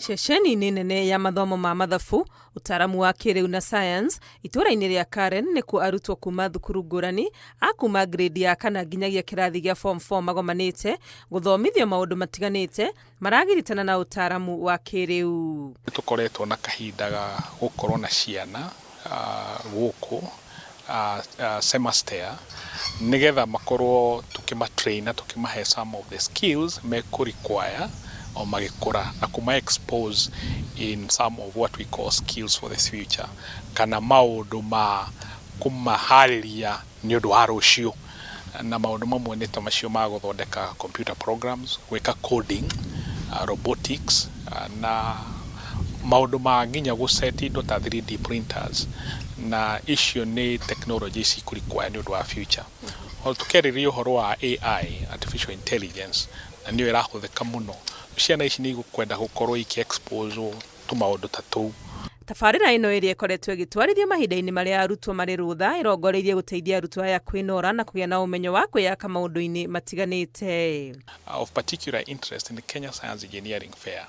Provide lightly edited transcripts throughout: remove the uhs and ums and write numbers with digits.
Ceceni-inĩ nene ya mathomo ma mathabu, ũtaaramu wa kĩrĩu na science itũũra-inĩ rĩa Karen nĩkuo arutwo kuma thukuru ngũrani a kuma grade ya kana nginyagia kĩrathi gĩa form 4 magomanĩte gũthomithio maũndũ matiganĩte maragiritana na ũtaaramu wa kĩrĩu. Nĩ tũkoretwo na kahinda ga gũkorwo na ciana gũkũ CEMASTEA nĩgetha makorwo tũkĩma train na tũkĩmahe some of the skills mekũ require o magĩkũra na kũma expose in some of what we call skills for the future, kana maũndũ ma kũmaharĩria nĩ ũndũ wa rũciũ. Na maũndũ mamwe nĩ ta macio ma gũthondeka computer programs, gwĩka coding, robotics, na maũndũ ma nginya gũ set indo ta 3D printers, na icio nĩ technology cikũ require nĩ ũndũ wa future. O tũkĩarĩrĩria ũhoro wa AI, artificial intelligence, na nĩyo ĩrahũthĩka mũno, ciana ici nĩ igũkwenda gũkorwo ikĩ expose tũmaũndũ ta tũu. Tabarĩra ĩno ĩrĩa ĩkoretwo ĩgĩtwarithio mahinda-inĩ marĩa arutwo marĩ rũtha ĩrongoreirie gũteithia arutwo aya kwĩnora na kũgĩa na ũmenyo wa kwĩyaka maũndũ-inĩ matiganĩte. Of particular interest nĩ Kenya Science Engineering Fair,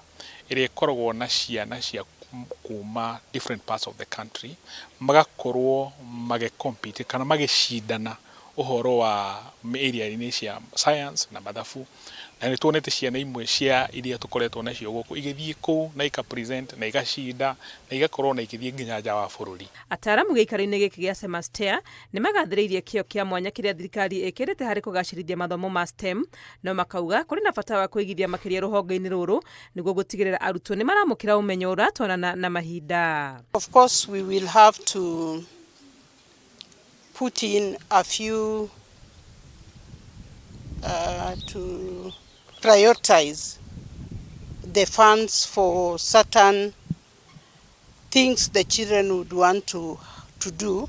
ĩrĩa ĩkoragwo na ciana cia kuma different parts of the country magakorwo magĩ compete kana magĩcindana ũhoro wa area-inĩ cia science na mathabu. Na nĩ tuonete ciana imwe cia iria tũkoretwo nacio gũkũ igĩthiĩ kũu na ika present na igacinda na igakorwo na igĩthiĩ nginya nja wa bũrũri. Ataaramu gĩikaro-inĩ gĩkĩ gĩa CEMASTEA nĩ magathĩrĩirie kĩo kĩa mwanya kĩrĩa thirikari ĩkĩrĩte harĩ kũgacĩrithia mathomo ma STEM, no makauga kũrĩ na bata wa kũigithia makĩria rũhonge-inĩ rũrũ nĩguo gũtigĩrĩra arutwo nĩ maramũkĩra ũmenyo ũratwarana na mahinda. Of course, we will have to put in a few to prioritize the funds for certain things the children would want to do,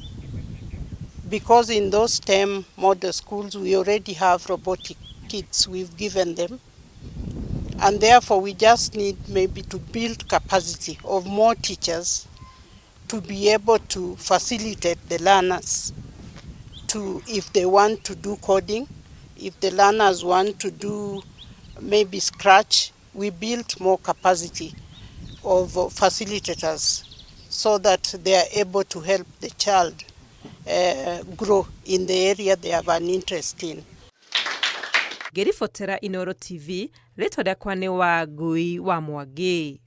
because in those STEM model schools we already have robotic kits we've given them, and therefore we just need maybe to build capacity of more teachers to be able to facilitate the learners to, if they want to do coding, if the learners want to do maybe Scratch, we build more capacity of facilitators so that they are able to help the child grow in the area they have an interest in. Ngĩribotera Inooro TV, rĩtwa rĩakwa nĩ Wangui wa Mwangi.